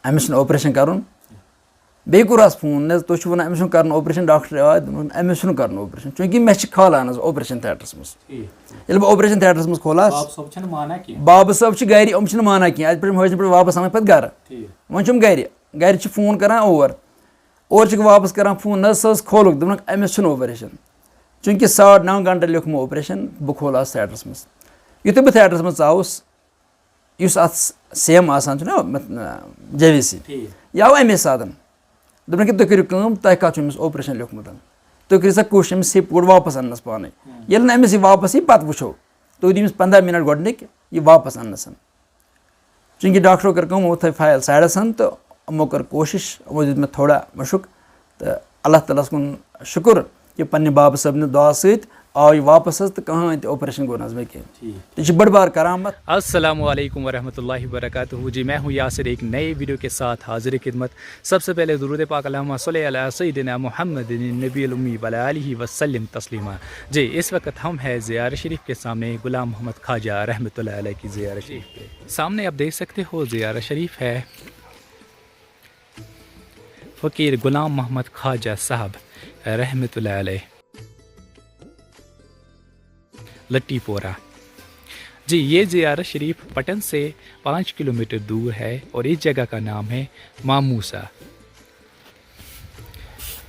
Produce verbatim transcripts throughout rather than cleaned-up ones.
أمِس چھُنہٕ operation کَرُن۔ بیٚیہِ کوٚر اَس فون، نہ حظ، تُہۍ چھِو وَنان أمِس چھُنہٕ کَرُن operation، ڈاکٹر آے، دوٚپُن، أمِس چھُنہٕ کَرُن operation، چوٗنٛکہِ مےٚ چھِ کھالان حظ operation theatre منٛز۔ ٹھیٖک۔ ییٚلہِ بہٕ operation theatre منٛز کھولاس، باب صٲب چھِنہٕ مانان کینٛہہ۔ بابہٕ صٲب چھِ گَرِ، یِم چھِنہٕ مانان کینٛہہ، اَتہِ پٮ۪ٹھ یِم حٲجِن پٮ۪ٹھ واپَس آنٕکھ پَتہٕ گَرٕ۔ ٹھیٖک۔ وۄنۍ چھِ یِم گَرِ، گَرِ چھِ فون کَران اور، اورٕ چھِکھ واپَس کَران فون، نہ حظ، سُہ حظ کھولُکھ، دوٚپُنَکھ، أمِس چھُنہٕ operation۔ چوٗنٛکہِ ساڑ نَو گھنٹہٕ لیوٚکھ یِمو operation، بہٕ کھولاس theatre منٛز۔ یُتھُے بہٕ theatre منٛز ژاوُس، یُس اَتھ سیم آسان چھُنہ، مت-، جے وی سی، ٹھیٖک۔ یہِ آو اَمے ساتَن۔ دوٚپُن کہِ تُہۍ کٔرِو کٲم، تۄہہِ کَتھ چھُ أمِس operation لیوٚکھمُت؟ تُہۍ کٔرِو سا کوٗشِش أمِس ہِپ گۄڈٕ واپَس اَننَس پانَے۔ ہُم۔ ییٚلہِ نہٕ أمِس یہِ واپَس یی، پَتہٕ وٕچھو۔ تُہۍ دِیِو أمِس پنٛداہ مِنَٹ گۄڈٕنِکۍ یہِ واپَس اَننَس۔ چوٗنٛکہِ ڈاکٹرو کٔر کٲم، یِمو تھٲے فایِل سایڈَس تہٕ یِمو کٔر کوٗشِش، یِمو دیُت مےٚ تھوڑا مُشُک۔ تہٕ اللہ تعالیٰ ہَس کُن شُکُر کہِ پنٛنہِ بابہٕ صٲبنہِ دُعا سۭتۍ آو یہِ واپَس حظ، تہٕ کٕہٕنۍ تہِ operation گوٚو نہٕ حظ مےٚ کینٛہہ۔ ٹھیٖک۔ یہِ چھِ بٔڑ بار کرامت۔ السلام علیکم ورحمۃ اللہ وبرکاتہ۔ جی، میں ہوں یاسر، ایک نئے ویڈیو کے ساتھ حاضر خدمت۔ سب سے پہلے درود پاک، اللہم صلی علی سیدنا محمد النبی الامی وعلی آلہ وسلم تسلیما۔ جی، اس وقت ہم ہیں زیارت شریف کے سامنے، غلام محمد خواجہ رحمۃ اللہ علیہ کی زیارت شریف پہ۔ سامنے آپ دیکھ سکتے ہو، زیارت شریف ہے فقیر غلام محمد خواجہ صاحب رحمۃ اللہ علیہ، لٹی پورہ۔ جی، یہ زیارت شریف پٹن سے پانچ کلومیٹر دور ہے اور اس جگہ کا نام ہے ماموسا۔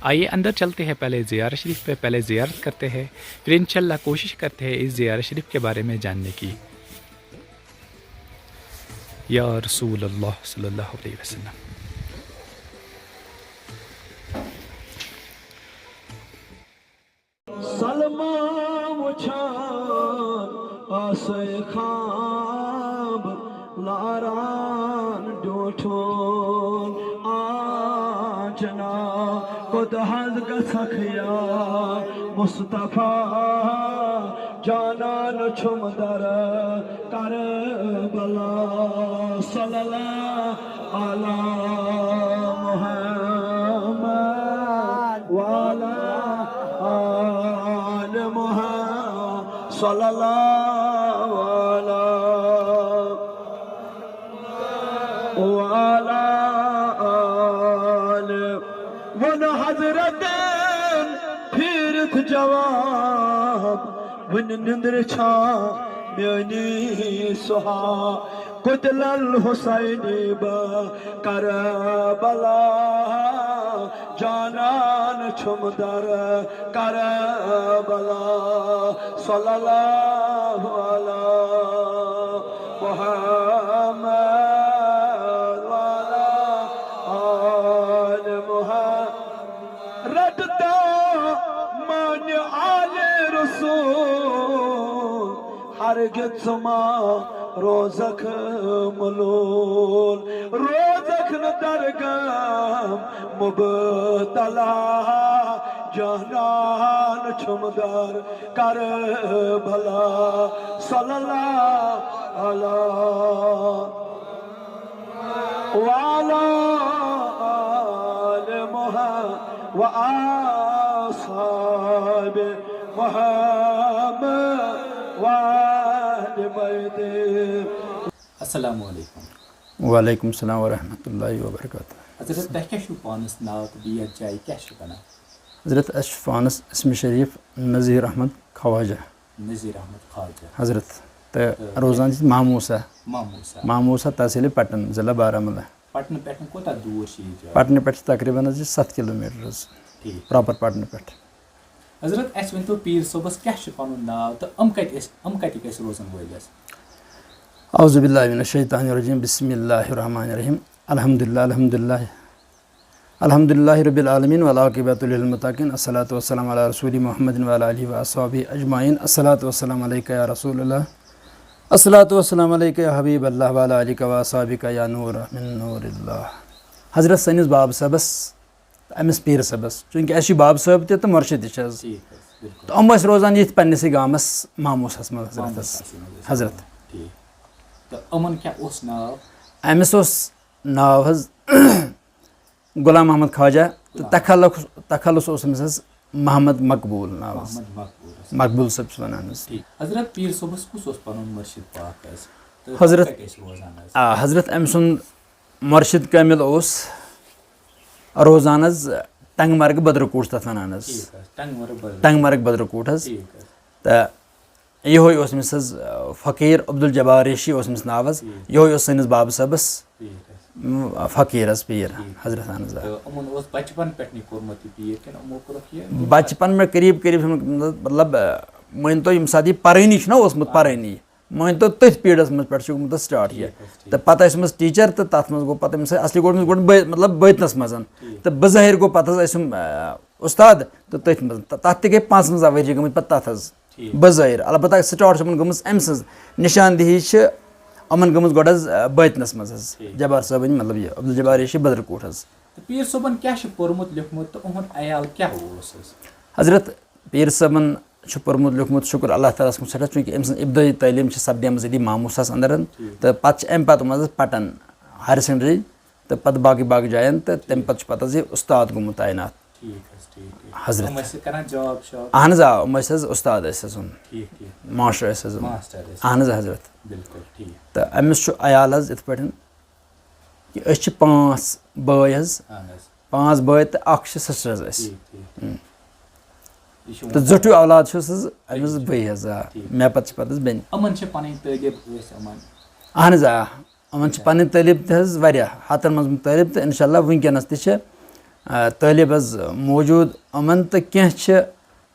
آئیے اندر چلتے ہیں، پہلے زیارت شریف پہ پہلے زیارت کرتے ہیں، پھر انشاءاللہ کوشش کرتے ہیں اس زیارت شریف کے بارے میں جاننے کی۔ یا رسول اللہ صلی اللہ علیہ وسلم۔ سلما وچھان آسے خواب لاران ڈوٹھون آنچنا کوٚت حظ گژھکھ یا مصطفیٰ جانان چھُم در کربلا۔ صلی اللہ علی محمد وعلی آل محمد۔ صلی اللہ علی وعلی آل۔ ووٚن حضرتن پھیرِتھ جواب، وُنہِ نِندرِ چھا میٲنی سُہا؟ قتل الحسینی بہ کربلا، جانان چھُم در کربلا۔ صلی اللہ علی محمد وعلی آل محمد۔ رٹتا مان آل رسول، ہرگز ما روزکھ ملول، روزکھ نہ درگم مبتلا، جانان چھُم در کربلا۔ صلی اللہ علی وعلی آل محمد و اصحاب محمد و اہل بیت۔ السلام علیکم۔ وعلیکم السلام ورحمۃ اللہ وبرکاتہ۔ حضرت، تۄہہِ کیٛاہ چھُو پانَس ناو تہٕ بیٚیہِ یَتھ جایہِ کیٛاہ چھُ وَنان؟ حضرت، اَسہِ چھُ پانَس اسمِ شریٖف نذیٖر احمد خواجہ۔ نذیٖر احمد خواجہ۔ حضرت، تہٕ تہٕ روزان چھِ ماموسا۔ ماموسا۔ ماموسا، تحصیٖل پٹن، ضلع بارہمولہ۔ پٹنہٕ پٮ۪ٹھ کوٗتاہ دوٗر چھِ یہِ جاے؟ پٹنہٕ پٮ۪ٹھ چھِ تقریٖباً حظ یہِ ستھ کلوٗ میٖٹر حظ۔ ٹھیٖک۔ پراپر پٹنہٕ پٮ۪ٹھ۔ حضرت، اَسہِ ؤنۍ تو، پیٖر صٲبَس کیٛاہ چھُ پَنُن ناو تہٕ یِم کَتہِ ٲسۍ، یِم کَتِکۍ ٲسۍ روزَن وٲلۍ حظ؟ اعوذ باللہ من الشیطان الرجیم، بسم اللہ الرحمن الرحیم، الحمدللہ، الحمدللہ۔ الحمد للہ رب العالمین والعاقبۃ للمتقین، الصلاۃ والسلام علی رسول محمد وعلی آلہ و اصحابہ اجمعین۔ الصلاۃ والسلام علیک یا رسول اللہ، الصلاۃ والسلام علیک یا حبیب اللہ، وعلی آلک و اصحابک یا نور من نور اللہ۔ حضرت سٲنِس باب صٲبس تہٕ أمِس پیٖر صٲبس، چوٗنٛکہِ اَسہِ چھُ باب صٲب تہِ تہٕ مُرشِد تہِ چھِ حظ۔ ٹھیٖک حظ، بِلکُل۔ تہٕ یِم ٲسۍ روزان ییٚتھۍ پننِسٕے گامس ماموسس منٛز حضرت ماموسس حظ۔ منٛز ٲسۍ حضرت۔ یِوان۔ ٹھیٖک۔ تہٕ یِمن کیٛاہ اوس ناو؟ أمِس اوس ناو حظ غلام محمد خواجہ تہٕ غلام۔ تخلص، تخلص اوس أمِس حظ محمد مقبول ناو حظ۔ محمد مقبول حظ۔ مقبول صٲب چھِ وَنان حظ۔ ٹھیٖک۔ حضرت پیٖر صٲبَس کُس اوس پَنُن مُرشِد پاک حظ؟ تہٕ حضرت، کَتہِ ٲسۍ روزان حظ؟ آ، حضرت أمۍ سُنٛد مُرشِد کٲمِل اوس روزان حظ ٹنٛگہٕ مرگ بدرٕ کوٗٹھ، تَتھ وَنان حظ۔ ٹھیٖک حظ، ٹنٛگہٕ مرگ بدرٕ۔ ٹنٛگہٕ مرگ بدرٕ کوٗٹھ حظ۔ ٹھیٖک حظ۔ تہٕ یِہوٚے اوس أمِس حظ، آ، فقیٖر عبدالجبار ریشی اوس أمِس ناو حظ۔ ٹھیٖک۔ یِہوٚے اوس سٲنِس بابہٕ صٲبَس، ٹھیٖک حظ۔ م، فقیٖر حظ، پیٖر ٹھیٖک۔ حضرت، اہن حظ، آ۔ تہٕ یِمَن اوس بَچپَن پٮ۪ٹھ یہِ کوٚرمُت یہِ پیٖر کِنہٕ یِمو کوٚرُکھ یہِ؟ بَچپَن مےٚ قریٖب قریٖب چھُنہٕ، مطلب، آ، مٲنۍ تو ییٚمہِ ساتہٕ یہِ پَرٲنی چھُنہ اوسمُت، آ۔ پَرٲنی، مٲنۍ تو تٔتھۍ پیٖرڈَس منٛز پٮ۪ٹھ چھُ گوٚمُت سٹارٹ یہِ۔ ٹھیٖک حظ، ٹھیٖک۔ تہٕ پَتہٕ ٲسۍ أمِس ٹیٖچَر تہٕ تَتھ منٛز گوٚو پَتہٕ أمِس اَصلی گوٚو أمِس گۄڈٕ بٲ-، مطلب بٲطنَس منٛز۔ ٹھیٖک۔ تہٕ بظٲہِر گوٚو پَتہٕ حظ ٲسِم، آ، اُستاد تہٕ تٔتھۍ منٛز۔ تہٕ تَتھ تہِ گٔے پانٛژھ وَنٛزاہ ؤری گٔمٕتۍ پَتہٕ تَتھ حظ۔ ٹھیٖک۔ بظٲہِر، البتہ سٹارٹ چھِ یِمَن گٔمٕژ أمۍ سٕنٛز نِشاندِہی چھِ یِمَن گٔمٕژ گۄڈٕ حظ، آ، بٲطنَس منٛز حظ۔ ٹھیٖک۔ جبار صٲبٕنۍ، مطلب یہِ عبدالجبار ریشی بدرٕ کوٗٹھ حظ۔ تہٕ پیٖر صٲبَن کیٛاہ چھُ پوٚرمُت لیوٚکھمُت تہٕ یِہُنٛد عیال کیٛاہ اوس حظ؟ حضرت، پیٖر صٲبَن چھُ پوٚرمُت لیوٚکھمُت، شُکُر اللہ تعالیٰ ہَس کُن سٮ۪ٹھاہ، چوٗنٛکہِ أمۍ سٕنٛز ابتدٲیی تعلیٖم چھِ سپدیمٕژ أتی ماموٗسَس اَندَر۔ ٹھیٖک۔ تہٕ پَتہٕ چھِ اَمہِ پَتہٕ یِم حظ پَٹَن ہایر سیکنڈری تہٕ پَتہٕ باقٕے باقٕے جایَن، تہٕ تَمہِ پَتہٕ چھُ پَتہٕ حظ یہِ اُستاد گوٚمُت تعینات۔ ٹھیٖک حظ، ٹھیٖک، ٹھیٖک۔ حضرت۔ یِم ٲسۍ کران جاب شاب؟ اہن حظ، آ، یِم ٲسۍ حظ اُستاد ٲسۍ حظ یِم۔ ٹھیٖک، ٹھیٖک۔ ماسٹر ٲسۍ۔ ماسٹر ٲسۍ۔ اہن حظ، حضرت۔ بِلکُل، ٹھیٖک۔ تہٕ أمِس چھُ عیال حظ یِتھ پٲٹھۍ کہِ أسۍ چھِ پانٛژھ بٲے حظ۔ اہن حظ۔ پانٛژھ بٲے تہٕ اَکھ چھِ سِسٹر حظ اَسہِ۔ ٹھیٖک، ٹھیٖک۔ ہُم۔ یہِ چھُ تہٕ وۄنۍ زیُٹھُے اولاد چھُس حظ أمِس ٹھیٖک۔ بٕے حظ، آ۔ ٹھیٖک۔ مےٚ پتہٕ چھِ پتہٕ حظ بیٚنہِ۔ یِمن چھِ پنٕنۍ طٲلب ٲسۍ یِمن؟ اہن حظ، آ۔ یِمن چھِ پنٕنۍ طٲلب تہِ حظ واریاہ، ہتن منٛز طٲلب تہٕ انشاءاللہ وٕنکیٚنس تہِ چھِ، آ، طٲلب حظ موجود یِمن، تہٕ کینٛہہ چھِ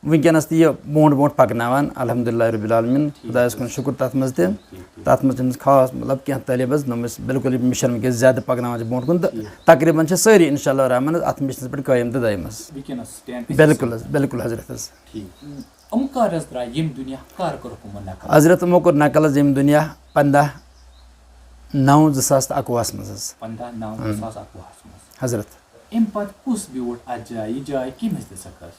وٕنکیٚنس تہِ یہِ برونٛٹھ برونٛٹھ پکناوان، الحمدللہ رب العالمین، ٹھیٖک۔ خۄدایس کُن شُکُر تتھ منٛز تہِ۔ ٹھیٖک، ٹھیٖک۔ تتھ منٛز چھِ أمِس خاص، مطلب، کینٛہہ طٲلب حظ، یِم أسۍ بالکل یہِ مِشن وٕنکیٚس زیادٕ پکناوان چھِ برونٛٹھ کُن، تہٕ ٹھیٖک۔ تقریباً چھِ سٲری انشاءاللہ الرحمن حظ اتھ مِشنس پٮ۪ٹھ قٲیِم تہٕ دٲیِم حظ۔ وٕنکیٚنس stand بالکل حظ، بالکل حضرت حظ۔ ٹھیٖک۔ یِم کر حظ درٛاے ییٚمہِ دُنیا، کر کوٚرُکھ یِمو نقل؟ حضرت، یِمو کوٚر نقل حظ ییٚمہِ دُنیا پنٛداہ نَو زٕ ساس تہٕ اَکوُہَس منٛز حظ۔ پنٛداہ نَو زٕ ساس اَکوُہَس منٛز۔ حضرت۔ اَمہِ پتہٕ کُس بیوٗٹھ اَتھ جایہِ؟ یہِ جاے کٔمِس دِژٕکھ حظ؟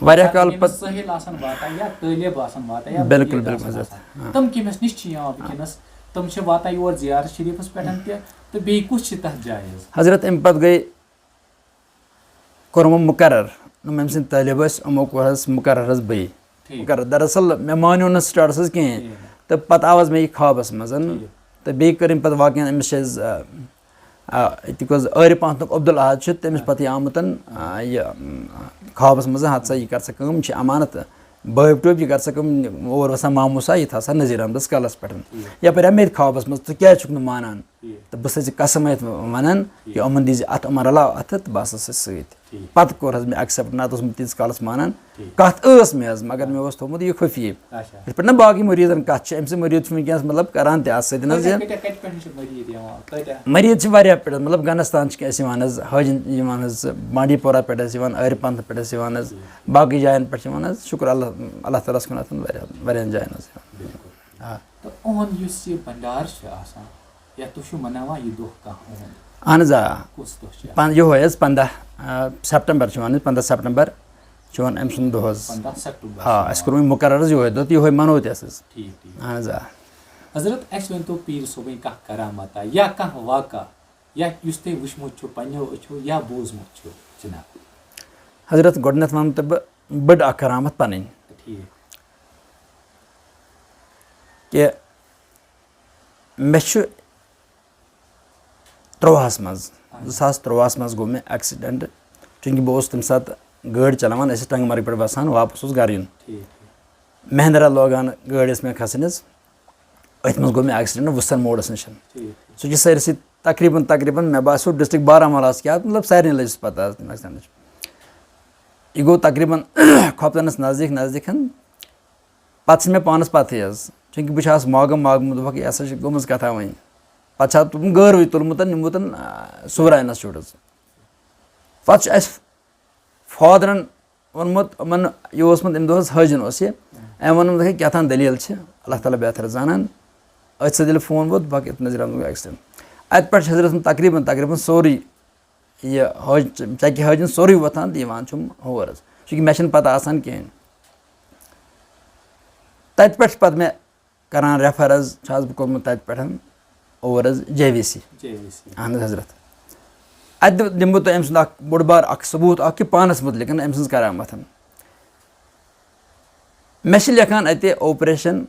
واریاہ کال ییٚمِس پتہٕ۔ سٲحِل آسن واتان یا طٲلب آسن واتان یا بالکل، باقٕے بالکل، آسن حضرت۔ آسان۔ ہاں۔ تِم کٔمِس نِش چھِ یِوان وٕنکیٚنس؟ تِم چھِ واتان یور زیارت شریٖفَس پٮ۪ٹھ تہِ، تہٕ بیٚیہِ کُس چھِ تَتھ جایہِ حظ؟ حضرت، اَمہِ پتہٕ گٔے کوٚر یِمو مُقرر، یِم أمۍ سٕنٛدۍ طٲلب ٲسۍ، یِمو کوٚر حظ مُقرر حظ بٕے۔ ٹھیٖک۔ مُقرر۔ دراصل مےٚ مانیو نہٕ سٹاٹسَس کِہیٖنۍ۔ کِہیٖنۍ۔ تہٕ پَتہٕ آو حظ مےٚ یہِ خوابَس منٛز۔ ٹھیٖک۔ تہٕ بیٚیہِ کٔر أمۍ پَتہٕ واقعاً أمِس چھِ حظ، آ، آ، ییٚتیُک حظ عٲرِ پانتُک عبدالاحد چھُ، تٔمِس پَتہٕ یہِ آمُت، آ، یہِ، آ، خوابَس منٛز، ہَتہٕ سا یہِ کر سا کٲم، یہِ چھِ اَمانَت، بٲبۍ ٹوپۍ، یہِ کر سا کٲم، اور وَسان ماموٗسا، یہِ تھاو سا نذیٖر احمدَس کَلَس پٮ۪ٹھ۔ ٹھیٖک۔ یَپٲرۍ آو مےٚ تہِ خوابَس منٛز، ژٕ کیٛازِ چھُکھ نہٕ مانان؟ ٹھیٖک۔ تہٕ بہٕ چھُس ژےٚ قسم ہٮ۪تھ وَنان کہِ ٹھیٖک۔ یِمَن دیٖزِ اَتھٕ، یِمَن رَلاو اَتھٕ تہٕ بہٕ ہسا چھُس سۭتۍ۔ ٹھیٖک۔ پَتہٕ کوٚر حظ مےٚ accept، نَتہٕ اوس مےٚ تیٖتِس کالَس مانان۔ ٹھیٖک۔ کَتھ ٲس مےٚ حظ، مگر مےٚ اوس تھوٚومُت یہِ خُفیہِ۔ اچھا۔ یِتھ پٲٹھۍ نہ باقٕے مُریٖدَن کَتھ چھِ، أمۍ سٕنٛدۍ مُریٖد چھِ وٕنکیٚنَس مطلب کَران تہِ اَتھ سۭتۍ حظ کۭتیٛاہ، یہِ۔ کۭتیٛاہ، کَتہِ پٮ۪ٹھ چھِ مُریٖد یِوان؟ کۭتیٛاہ؟ مُریٖد چھِ واریاہ پٮ۪ٹھ، مطلب گَنَستان چھِ اَسہِ یِوان حظ، حٲجِن یِوان حظ، بانڈی پورہ پٮ۪ٹھ حظ یِوان، عٲرِ پانتھٕ پٮ۪ٹھ حظ یِوان حظ، ٹھیٖک۔ باقٕے جایَن پٮ۪ٹھ چھِ یِوان حظ، شُکُر اللہ، اللہ تعالیٰ ہَس کُن اَتھَن واریاہ، واریاہَن جایَن حظ یِوان۔ بِلکُل۔ آ۔ تہٕ اُہُنٛد یُس یہِ بنڈار چھُ آسان، یا تُہۍ چھِو مناوان یہِ دۄہ کانٛہہ اُہُنٛد؟ اہن حظ، آ۔ کُس دۄہ چھُ آسان؟ پن-، یِہوٚے حظ پنٛداہ، آ، سٮ۪پٹمبر چھُ یِوان حظ، پنٛداہ سٮ۪پٹمبر چھُ یِوان أمۍ سُنٛد دۄہ حظ۔ پنٛداہ سٮ۪پٹمبر چھُ آ، یِوان۔ اَسہِ کوٚرمُت مُقرر حظ یِہوٚے دۄہ تہٕ یِہوٚے منوو تہِ اَسہِ حظ۔ ٹھیٖک، ٹھیٖک۔ اہن حظ، آ۔ حضرت، اَسہِ ؤنۍتو پیٖر صٲبٕنۍ کانٛہہ کرامتا یا کانٛہہ واقعہ، یا یُس تۄہہِ وٕچھمُت چھُ پنٛنیو أچھو یا بوٗزمُت چھُ جِناب؟ حضرت، گۄڈٕنٮ۪تھ وَنہٕ تہٕ بہٕ بٔڑ اَکھ کرامت پَنٕنۍ۔ ٹھیٖک۔ کہِ مےٚ چھُ تُرٛواہَس منٛز، اہن۔ زٕ ساس تُرٛواہَس منٛز گوٚو مےٚ accident، چوٗنٛکہِ بہٕ اوسُس تَمہِ ساتہٕ گٲڑۍ چلاوان، أسۍ ٲسۍ ٹنٛگہٕ مرگ پٮ۪ٹھ وَسان، واپَس اوس گَرٕ یُن۔ ٹھیٖک، ٹھیٖک۔ مہندرا لوگان گٲڑۍ ٲس مےٚ کھَسٕنۍ حظ، أتھۍ منٛز گوٚو مےٚ accident وُستَن موڑَس نِش۔ ٹھیٖک، ٹھیٖک۔ سُہ چھُ سٲرسٕے تقریٖباً، تقریٖباً مےٚ باسیو district بارہمولاہَس کیٛاہ، مطلب سارنٕے لٔج سُہ پَتہ حظ تَمہِ accidentٕچ۔ یہِ گوٚو تقریٖباً کھۄپتَنَس نزدیٖک، نزدیٖک۔ پَتہٕ چھِ مےٚ پانَس پَتہٕ ہٕے حظ، چوٗنٛکہِ بہٕ چھُس ماگہٕ، ماگہٕ مےٚ دوٚپُکھ، یہِ ہسا چھِ گٔمٕژ کَتھا وۄنۍ۔ پَتہٕ چھِ اَتھ تِم گٲروٕے تُلمُت، نِمُت، آ، صوٗرہ اِنسچوٗٹ حظ۔ پَتہٕ چھُ اَسہِ فادرَن ووٚنمُت، یِمَن یہِ اوسمُت، اَمہِ دۄہ حظ حٲجِن اوس یہِ، أمۍ ووٚنمُت، ہے، کیٛاہ تام دٔلیٖل چھِ، اللہ تعالیٰ بہتر زانان۔ أتھۍ سۭتۍ ییٚلہِ فون ووت، باقٕے اوٚتنَس درٛاو accident۔ اَتہِ پٮ۪ٹھ چھِ حضرت تقریٖباً، تقریٖباً سورُے یہِ حٲج-، چَکہِ حٲجِن سورُے وۄتھان تہٕ یِوان چھُم ہور حظ۔ چوٗنٛکہِ مےٚ چھِنہٕ پَتہ آسان کِہیٖنۍ۔ تَتہِ پٮ۪ٹھ چھِ پَتہٕ مےٚ کَران refer حظ، چھُ حظ بہٕ کوٚرمُت تَتہِ پٮ۪ٹھ اور حظ J V C. J V C. اہن حظ حضرت۔ اَتہِ دِ-، دِمہٕ بہٕ تۄہہِ أمۍ سُنٛد اَکھ بوٚڑ بار اَکھ ثبوٗت اَکھ کہِ پانَس مُتعلِق أمۍ سٕنٛز کرامت۔ مےٚ چھِ لیکھان اَتہِ operation،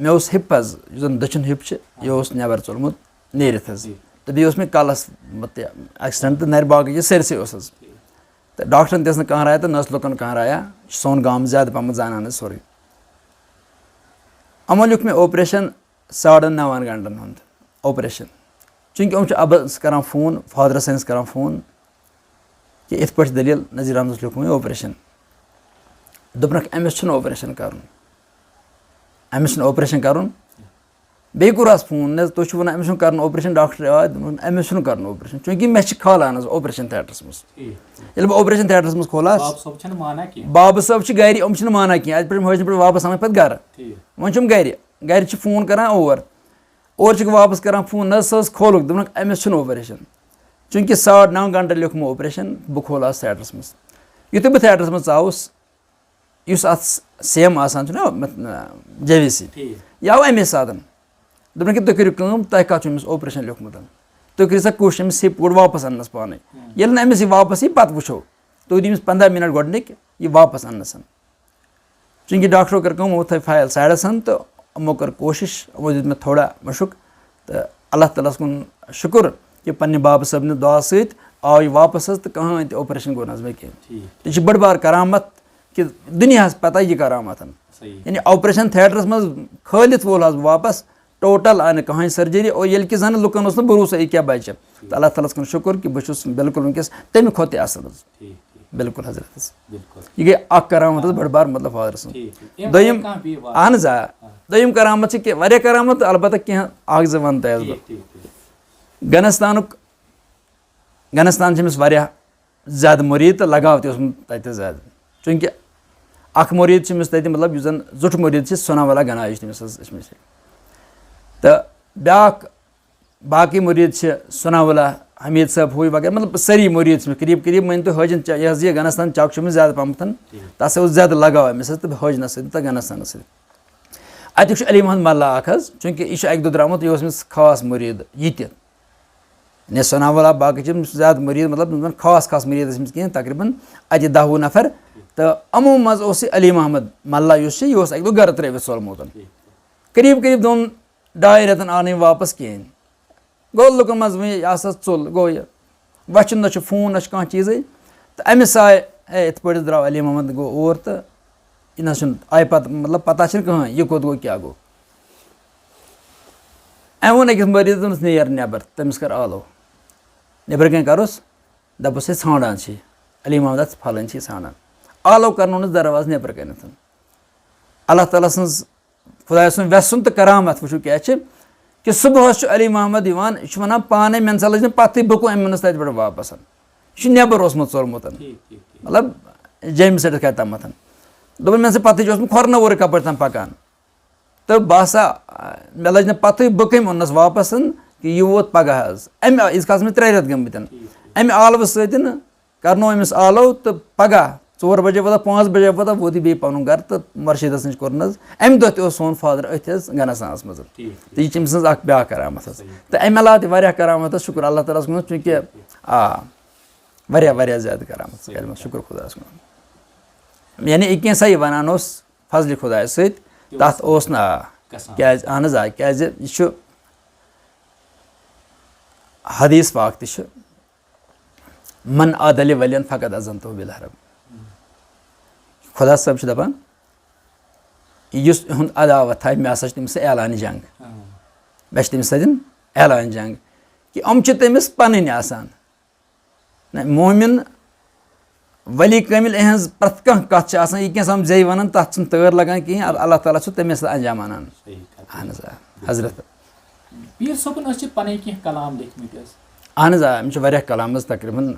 مےٚ اوس hip حظ، یُس زَن دٔچھُن hip چھِ، یہِ اوس نٮ۪بَر ژوٚلمُت۔ نیٖرِتھ حظ۔ تہٕ بیٚیہِ اوس مےٚ کَلَس مطلب accident تہٕ نَرِ باقٕے چیٖز سٲرسٕے اوس حظ۔ تہٕ ڈاکٹرَن تہِ ٲس نہٕ کانٛہہ راے تہٕ نہ ٲس لُکَن کانٛہہ رایا۔ یہِ چھُ سون گام زیادٕ پَہمَتھ زانان حظ سورُے۔ یِمو لیوٗکھ مےٚ operation ساڑَن نَوَن گھنٹَن ہُنٛد operation۔ چوٗنٛکہِ یِم چھِ اَبَس کَران فون، فادرَس سٲنِس کَران فون کہِ یِتھ پٲٹھۍ دٔلیٖل، نذیٖر احمدَس لیوٗکھ وۄنۍ operation۔ دوٚپنَکھ، أمِس چھُنہٕ operation کَرُن، أمِس چھُنہٕ operation کَرُن۔ بیٚیہِ کوٚر اَس فون، نہ حظ، تُہۍ چھِو وَنان أمِس چھُنہٕ کَرُن operation، ڈاکٹر آے، دوٚپُن، أمِس چھُنہٕ کَرُن operation، چوٗنٛکہِ مےٚ چھِ کھالان حظ operation theatreس منٛز۔ ٹھیٖک۔ ییٚلہِ بہٕ operation theatreس منٛز کھولہَس، بابہٕ صٲب چھِنہٕ مانان کینٛہہ۔ بابہٕ صٲب چھِ گَرِ، یِم چھِنہٕ مانان کینٛہہ، اَتہِ پٮ۪ٹھ یِم حٲجِن پٮ۪ٹھ واپَس آمٕتۍ پَتہٕ گَرٕ۔ ٹھیٖک۔ وۄنۍ چھِ یِم گَرِ، گَرِ چھِ فون کَران اور، اورٕ چھِکھ واپَس کَران فون، نہ حظ، سُہ حظ کھولُکھ، دوٚپنَکھ، أمِس چھُنہٕ operation، چوٗنٛکہِ ساڑ نَو گھنٹہٕ لیوٚکھ یِمو operation، بہٕ کھولہٕ اَتھ theatreس منٛز۔ یُتھُے بہٕ theatreس منٛز ژاوُس، یُس اَتھ سیم آسان چھُ نا، مت-، جے وی سی، ٹھیٖک۔ یہِ آو اَمے ساتَن۔ دوٚپُن کہِ تُہۍ کٔرِو کٲم، تۄہہِ کَتھ چھُ أمِس operation لیوٚکھمُت؟ تُہۍ کٔرِو سا کوٗشِش أمِس یہِ پوٗرٕ واپَس اَننَس پانَے۔ ہُم۔ ییٚلہِ نہٕ أمِس یہِ واپَس یی، پَتہٕ وٕچھو۔ تُہۍ دِیِو أمِس پنٛداہ مِنَٹ گۄڈٕنِکۍ یہِ واپَس اَننَس۔ چوٗنٛکہِ ڈاکٹرو کٔر کٲم، یِمو تھٲو file sideس تہٕ یِمو کٔر کوٗشِش، یِمو دیُت مےٚ تھوڑا مُشُک۔ تہٕ اللہ تعالیٰ ہَس کُن شُکُر کہِ پنٛنہِ بابہٕ صٲبنہِ دُعا سۭتۍ آو یہِ واپَس حظ تہٕ کٕہٕنۍ تہِ operation گوٚو نہٕ حظ مےٚ کینٛہہ۔ ٹھیٖک۔ یہِ چھِ بٔڑ بار کرامت کہِ دُنیاہَس پَتہ یہِ کرامت۔ صحیح۔ یعنی operation theatreس منٛز کھٲلِتھ وول حظ بہٕ واپَس، total آے نہٕ کٕہٕنۍ surgery، اور ییٚلہِ کہِ زَن لُکَن اوس نہٕ بھروسہٕ یہِ کیٛاہ بَچہِ۔ تہٕ اللہ تعالیٰ ہَس کُن شُکُر کہِ بہٕ چھُس بِلکُل وٕنکیٚس تَمہِ کھۄتہٕ تہِ اَصٕل حظ۔ ٹھیٖک، ٹھیٖک۔ بِلکُل حضرت حظ۔ بِلکُل۔ یہِ گٔے اَکھ کرامت حظ بٔڑ بار مطلب فادرٕ سٕنٛز۔ ٹھیٖک، ٹھیٖک۔ اَمہِ دوٚیِم، وَرٲے کانٛہہ بیٚیہِ واقعہٕ؟ اہن حظ، آ۔ دوٚیِم کرامت چھِ کہِ واریاہ کرامت تہٕ البتہ کینٛہہ اَکھ زٕ وَنہٕ تۄہہِ حظ بہٕ۔ ٹھیٖک، ٹھیٖک، ٹھیٖک۔ گنستانُک، گنستان چھِ أمِس واریاہ زیادٕ مُریٖد تہٕ لگاو تہِ اوسمُت تَتہِ زیادٕ۔ چوٗنٛکہِ اَکھ مُریٖد چھِ أمِس تَتہِ، مطلب، یُس زَن زیُٹھ مُریٖد چھِ، سۄنہ والا گنایی چھِ تٔمِس حظ أچھمٕژ۔ تہٕ بیٛاکھ باقٕے مُریٖد چھِ، سۄنہ والا حمید صٲب، ہُے وغیرہ، مطلب، سٲری مُریٖد چھِ مےٚ قریٖب قریٖب، مٲنۍ تو، حٲجِن چا-، یہِ حظ یہِ گنستان چوک چھُ مےٚ زیادٕ پَہمَتھ۔ ٹھیٖک۔ تَس اوس زیادٕ لگاو أمِس سۭتۍ تہٕ حٲجنَس سۭتۍ تہٕ گنستانَس سۭتۍ۔ اَتیُک چھُ علی محمد ملا اَکھ حظ، چوٗنٛکہِ یہِ چھُ اَکہِ دۄہ درٛامُت، یہِ اوس أمِس خاص مُریٖد یہِ تہِ۔ نہ سۄنہ والا، باقٕے چھِ أمِس زیادٕ مُریٖد، مطلب، یِم زَن خاص خاص مُریٖد ٲسۍ أمِس کینٛہہ، تقریٖباً اَتہِ دَہ وُہ نفر۔ تہٕ یِمو منٛز اوس یہِ علی محمد ملا، یُس چھُ، یہِ اوس اَکہِ دۄہ گرٕ ترٛٲوِتھ ژوٚلمُت۔ قریٖب قریٖب دۄن ڈاے رٮ۪تن آو نہٕ یہِ واپس کِہیٖنۍ۔ گوٚو لُکن منٛز وۄنۍ یہِ ہسا ژوٚل، گوٚو یہِ۔ وۄنۍ چھُنہٕ، نہ چھُ فون، نہ چھُ کانٛہہ چیٖزٕے۔ تہٕ أمِس آے، اے، یِتھ پٲٹھۍ درٛاو علی محمد، گوٚو اور تہٕ یہِ نہ چھُنہٕ، آے پتہٕ، مطلب، پتہ چھِنہٕ کٕہٕنۍ، یہِ کوٚت گوٚو، کیٛاہ گوٚو۔ أمۍ ووٚن أکِس مٔریٖضَس، دوٚپنَس، "نیر نٮ۪بر، تٔمِس کر آلو۔" نٮ۪برٕ کَنۍ کَرُس، دَپُس، "ہے، ژھانٛڈان چھِ، علی محمد، اَتھ پھلٲنۍ چھِ ژھانٛڈان۔" آلو کرنوونَس دروازٕ نٮ۪برٕ کَنٮ۪تھ۔ اللہ تعالیٰ سٕنٛز خۄداے سُنٛد وٮ۪ژھُن تہٕ کرامت وٕچھِو کیٛاہ چھِ، کہِ صُبحَس چھُ علی محمد یِوان، یہِ چھُ وَنان پانَے، "مےٚ نہ سا لٔج نہٕ پَتہٕ بہٕ کُم أمۍ نہ سا تَتہِ پٮ۪ٹھ واپَس۔" یہِ چھُ نٮ۪بَر اوسمُت ژوٚلمُت۔ ٹھیٖک، ٹھیٖک، ٹھیٖک۔ مطلب، جیٚمہِ سۭتۍ کَتہِ تامَتھ۔ دوٚپُن، "مےٚ نہ سا پَتہٕ چھُ اوسمُت کھۄرنہٕ وورٕ کَپٲرۍ تام پَکان۔ تہٕ بہٕ ہسا، مےٚ لٔج نہٕ پَتہٕے بہٕ کٔمۍ اوٚننَس واپَس، کہِ یہِ ووت پَگاہ حظ۔" اَمہِ، ییٖتِس کالَس مےٚ ترٛےٚ رٮ۪تھ گٔمٕتۍ۔ ٹھیٖک، ٹھیٖک۔ اَمہِ آلوٕ سۭتۍ کرنو أمِس آلو تہٕ پگاہ ژور بجے ووت، پانٛژھ بجے ووت، ووت یہِ بیٚیہِ پنُن گرٕ تہٕ مرشدس نِش کوٚرُن حظ۔ امہِ دۄہ تہِ اوس سون فادر أتھۍ حظ گنستانس منٛز۔ ٹھیٖک، ٹھیٖک۔ تہٕ یہِ چھِ أمۍ سٕنٛز اکھ بیٛاکھ کرامت حظ۔ صحیح۔ تہٕ امہِ علاوٕ تہِ واریاہ کرامت حظ، شُکر اللہ تعالیٰ ہس کُن، چوٗنٛکہِ، آ، واریاہ، واریاہ زیادٕ کرامت، صحیح۔ کرامت، شُکر خۄدایس کُن۔ یعنی یہِ کینٛژھا یہِ ونان اوس فضلِ خۄدایس سۭتۍ، تہِ تتھ اوس اوس نہٕ، آ، گژھان۔ کیٛازِ، اہن حظ، آ، کیٛازِ یہِ چھُ حدیث پاک تہِ چھُ، "من عادلی ولین فقد اذنتہ بالحرب۔" خدا صٲب چھُ دَپان، یُس یِہُنٛد عداوت تھایہِ، مےٚ ہسا چھُ تٔمِس سۭتۍ اعلان جنگ۔ آ۔ مےٚ چھُ تٔمِس سۭتۍ اعلان جنگ، کہِ یِم چھِ تٔمِس پَنٕنۍ آسان۔ نہ، مومِن ولی کٲمِل، یِہٕنٛز پرٛٮ۪تھ کانٛہہ کَتھ چھِ آسان، یہِ کینٛہہ سَمجھے وَنان، تَتھ چھُنہٕ تٲر لَگان کِہیٖنۍ، ال-، اللہ تعالیٰ چھُ تٔمِس سۭتۍ انجام اَنان۔ صحیح کَتھ۔ اہن حظ، آ، حضرت۔ پیٖر صٲبُن ٲسۍ چھِ پَنٕنۍ کینٛہہ کلام لیکھمٕتۍ حظ؟ اہن حظ، آ، أمۍ چھِ واریاہ کلام حظ، تقریٖباً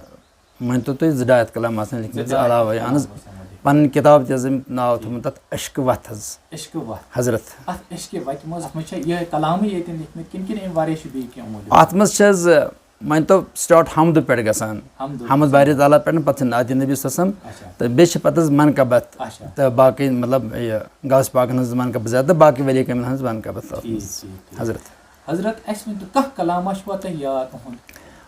مٲنۍ تو تُہۍ زٕ ڈاے ہَتھ کلام آسان لیکھمٕتۍ، زٕ ڈاے ہَتھ علاوَے، اہن حظ۔ کلام آسان لیکھمٕتۍ۔ پَنٕنۍ کِتاب تہِ حظ، أمۍ ناو تھوٚومُت تَتھ عشقہٕ وَتھ حض۔ عشقہٕ وَتھ۔ حضرت۔ اَتھ عشقہٕ وَتہِ منٛز، اَتھ منٛز چھا یِہوٚے کلامٕے ییٚتٮ۪ن لیکھمٕتۍ کِنہٕ، کِنہٕ اَمہِ وَرٲے چھُ بیٚیہِ کینٛہہ موٗجوٗد؟ اَتھ منٛز چھِ حظ، مٲنۍ تو، start حمدٕ پٮ۪ٹھ گژھان۔ حمدٕ۔ حمد بارِ تعالیٰ پٮ۪ٹھ، پَتہٕ چھِ نعتِ نبی صلی اللہ علیہ وسلم۔ اچھا۔ تہٕ بیٚیہِ چھِ پَتہٕ حظ منقبت۔ اچھا۔ تہٕ باقٕے، مطلب، یہِ غوث پاکَن ہٕنٛز منقبت زیادٕ تہٕ باقٕے ولی کٲمِلَن ہٕنٛز منقبت۔ ٹھیٖک، ٹھیٖک، ٹھیٖک۔ حضرت۔ حضرت، اَسہِ ؤنۍ تو، کانٛہہ کلام ما چھُوا تۄہہِ یاد تُہُنٛد؟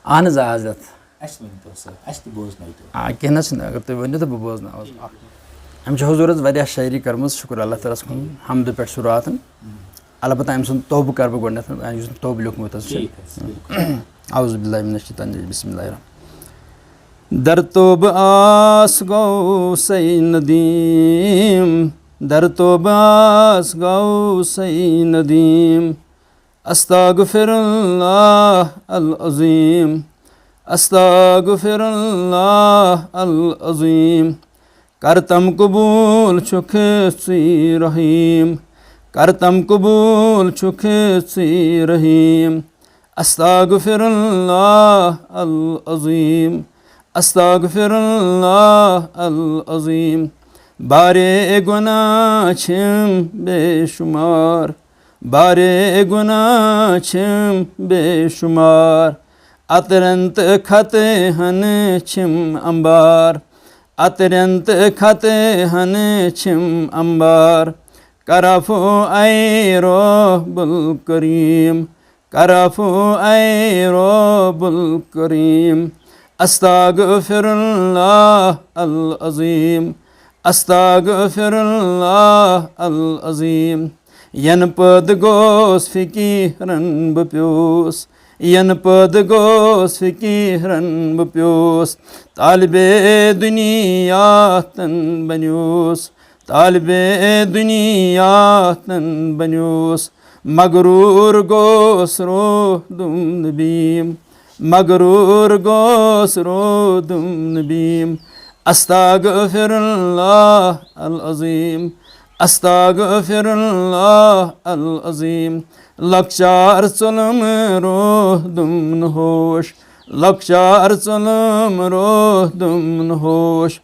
اہن حظ، آ، حضرت۔ اَسہِ ؤنۍ تو سُہ، اَسہِ تہِ بوزنٲیِو۔ آ، کینٛہہ نہ حظ چھُنہٕ، اگر تُہۍ ؤنِو تہٕ بہٕ بوزناوَس۔ ٹھیٖک، ٹھیٖک۔ أمۍ چھِ حضوٗرَس واریاہ شٲعری کٔرمٕژ، شُکُر اللہ تعالیٰ ہَس کُن، حمدٕ پٮ۪ٹھ شروٗعاتَن۔ ہُم۔ البتہ أمۍ سُنٛد توبہٕ کَرٕ بہٕ گۄڈٕنٮ۪تھ، أمۍ سُنٛد توبہٕ لیوٚکھمُت حظ چھُ۔ ٹھیٖک حظ، بِلکُل۔ اعوذ باللہ من الشیطان الرجیم، بسم اللہ الرحمن۔ در توبہٕ آس گوٚو سَے ندیٖم، در توبہٕ آس گوٚو سَے ندیٖم۔ استغفر اللہ العظیم، استغفر اللہ العظیم۔ کرتم قبول چھُکھ ژٕے رحیم، کرتم قبول چھُکھ ژٕے رحیم۔ استغفر اللہ العظیم، استغفر اللہ العظیم۔ بارے گناہ چھِم بے شمار، بارے گناہ چھِم بے شمار۔ عطرن تہٕ خطہٕ ہن چھِم انبار، عطرن تہٕ خطہٕ ہن چھِم انبار۔ کر عفو اے رب الکریم، کر عفو اے رب الکریم۔ استغفر اللہ العظیم، استغفر اللہ العظیم۔ ینہٕ پٲدٕ گوس فقیرن بہٕ پیوس، ینہٕ پٲدٕ گوس فقیرن بہٕ پیوس۔ طالبِ دنیا تن بنیوس، طالبِ دنیا تن بنیوس۔ مغرور گوس، رودُم نہٕ بیم، مغرور گوس، رودُم نہٕ بیم۔ استغفر اللہ العظیم، استغفر اللہ العظیم۔ لۄکچار ژوٚلُم، رودُم نہٕ ہوش، لۄکچار ژوٚلُم، رودُم نہٕ ہوش۔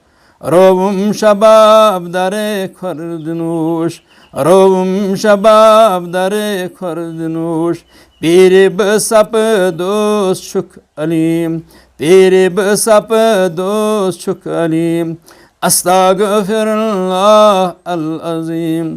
رووُم شباب در خۄردِ نوش، رووُم شباب در خۄردِ نوش۔ پیٖرِ بہٕ سپدوس چھُکھ علیم، پیٖرِ بہٕ سپدوس چھُکھ علیم۔ استغفر اللہ العظیم۔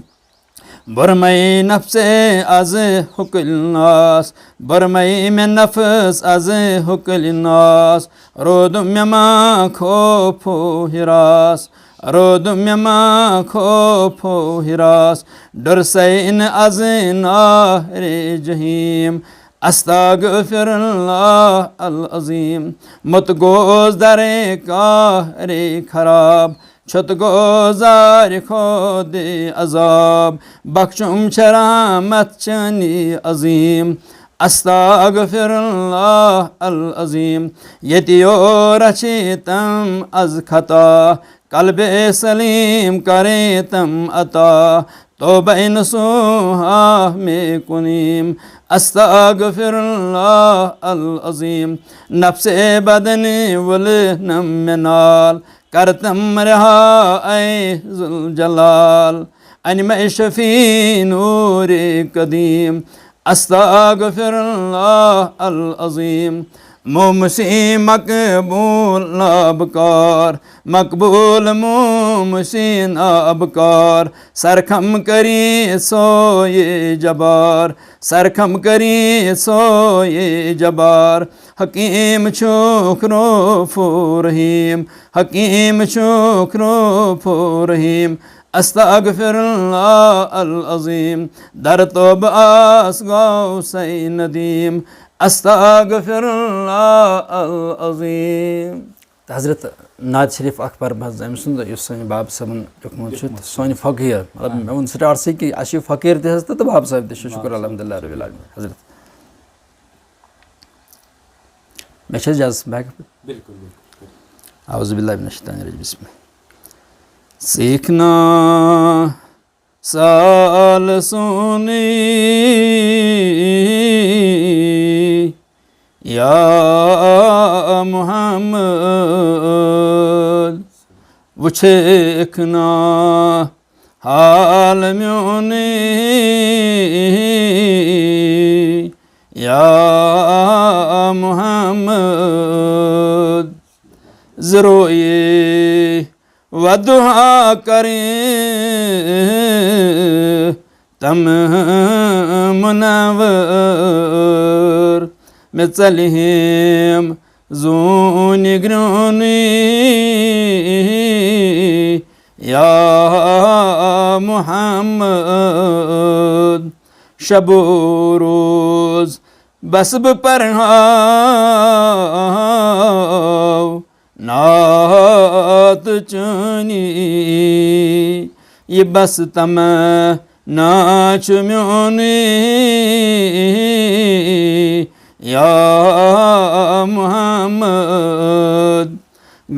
بُرمَے نفسے از ہُکُل ناس، بُرمَے مےٚ نفس از ہُکُل ناس۔ رودُم مےٚ ما خوفو ہراس، رودُم مےٚ ما خوفو ہراس۔ ڈُرسَے نہٕ از نارِ جحیم۔ استغفر اللہ العظیم۔ مت گوس درے کارِ خراب، چھُت گوس زارِ خۄدِ عذاب۔ بخشُم چھِ رحمت چٲنی عظیم۔ استغفر اللہ العظیم۔ ییٚتہِ یورٕ چھِ تم از خطا، قلبِ سلیم کرے تم عطا۔ توبہ نصوحا میں کنیم، استغفر اللہ العظیم۔ نفسِ بدنِ وُلنم مےٚ نال، کرتم رہا اے ذوالجلال۔ انمے شفیع نورِ قدیم، استغفر اللہ العظیم۔ مومسی مقبول نابکار، مقبول مومسی نابکار۔ سرخم کری سوئے جبار، سرخم کری سوئے جبار۔ حکیم چھُکھ رؤف رحیم، حکیم چھُکھ رؤف رحیم۔ استغفر اللہ العظیم، در توبہ آس گوسے ندیم۔ استغفر اللہ العظیم۔ تہٕ حضرت نعت شریف اکبر حظ أمۍ سُنٛد، یُس سٲنۍ باب صٲبن لیوٚکھمُت چھُ، تہٕ سٲنۍ فقیٖر، مطلب، مےٚ ووٚن سٹارٹسٕے کہِ اَسہِ چھِ فقیٖر تہِ حظ تہٕ، تہٕ باب صٲب تہِ چھُ، شُکر الحمدللہ رب العالمین۔ حضرت، مےٚ چھِ حظ اجازت، بہٕ ہٮ۪کہٕ؟ بِلکُل، بِلکُل۔ اعوذ باللہ من الشیطان الرجیم، بسم اللہ۔ سیٖکھنا سال سونی یا محمد، وٕچھکھ نا حال میونی یا محمد۔ زروئی ودعا کریں تم منور، میں ژلہیم زون گرونی یا محمد۔ شب و روز بس بہٕ پرہاو نعت چٲنی۔ یہِ بس تمنا چھُ میونُے یا محمد۔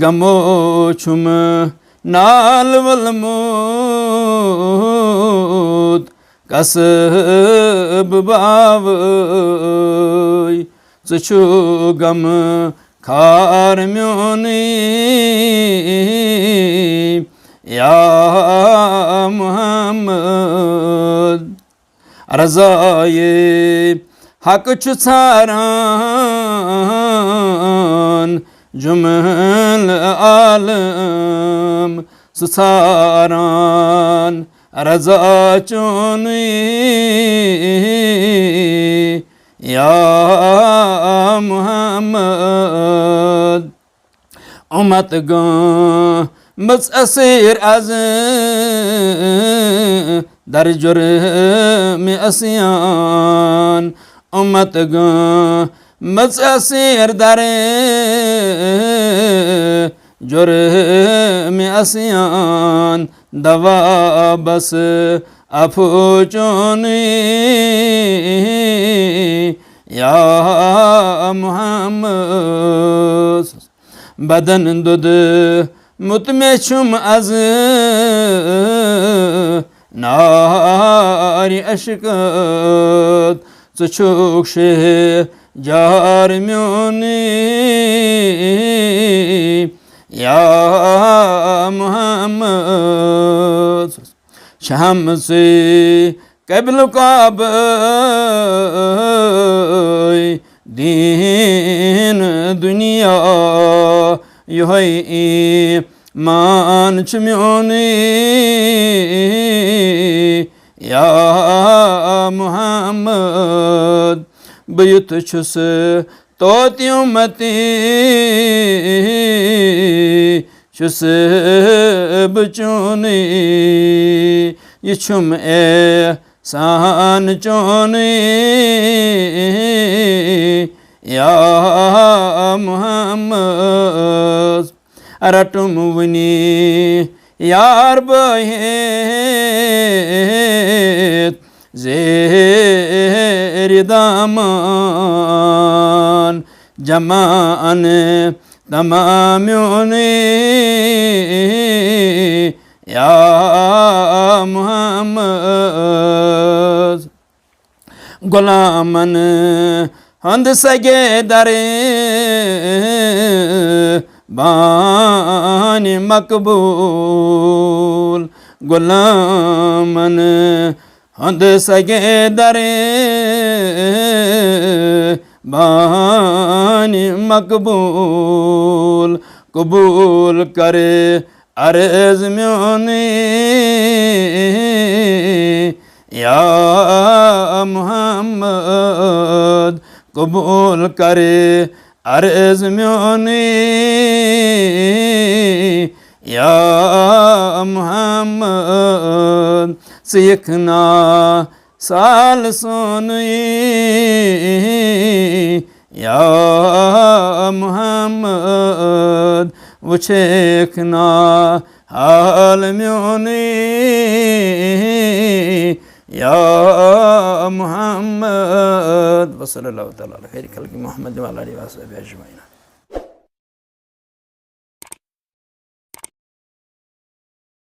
غمو چھُم نال وولمُت قصب باوٕے۔ ژٕ چھُکھ غم خار میونُے یا محمد۔ رضایے حق چھُ ژھاران جملہٕ عالم، سُہ ژھاران رضا چونُے یا محمد۔ اُمت گٲمٕژ اسیر از در جرم عصیان۔ اُمت گٲمٕژ اسیر در جرم عصیان۔ دوا بس عفو چونُے یا محمد۔ بدن دود مت مےٚ چھُم از نارِ عشقت۔ ژٕ چھُکھ شہجار میونُے یا محمد۔ شہمسٕے قبلہٕ کعبہٕ دیٖن دُنیا، یِہوٚے ایمان چھُ میونُے یا محمد۔ بہٕ یُتھ چھُس توتہِ اُمتی چھُس بہٕ چونُے، یہِ چھُم احسان چونُے یا محمد۔ رٹُم وُنی یار بہٕ ہیٚتھ زیرِ دامان، جمعن تمام میونُے یا محمد۔ غلامن ہند سگے در بان مقبول، غلامن ہند سگے در بان مقبول۔ قبول کر عرض میونُے یا محمد، قبول کر عرض میونُے یا محمد۔ ژٕ یِکھ نا سال سونُے یا محمد، وٕچھکھ نا حال میونُے یا محمد۔ وصلی اللہ تعالیٰ علی خیر خلق محمد وعلی آلہ وصحبہ اجمعین۔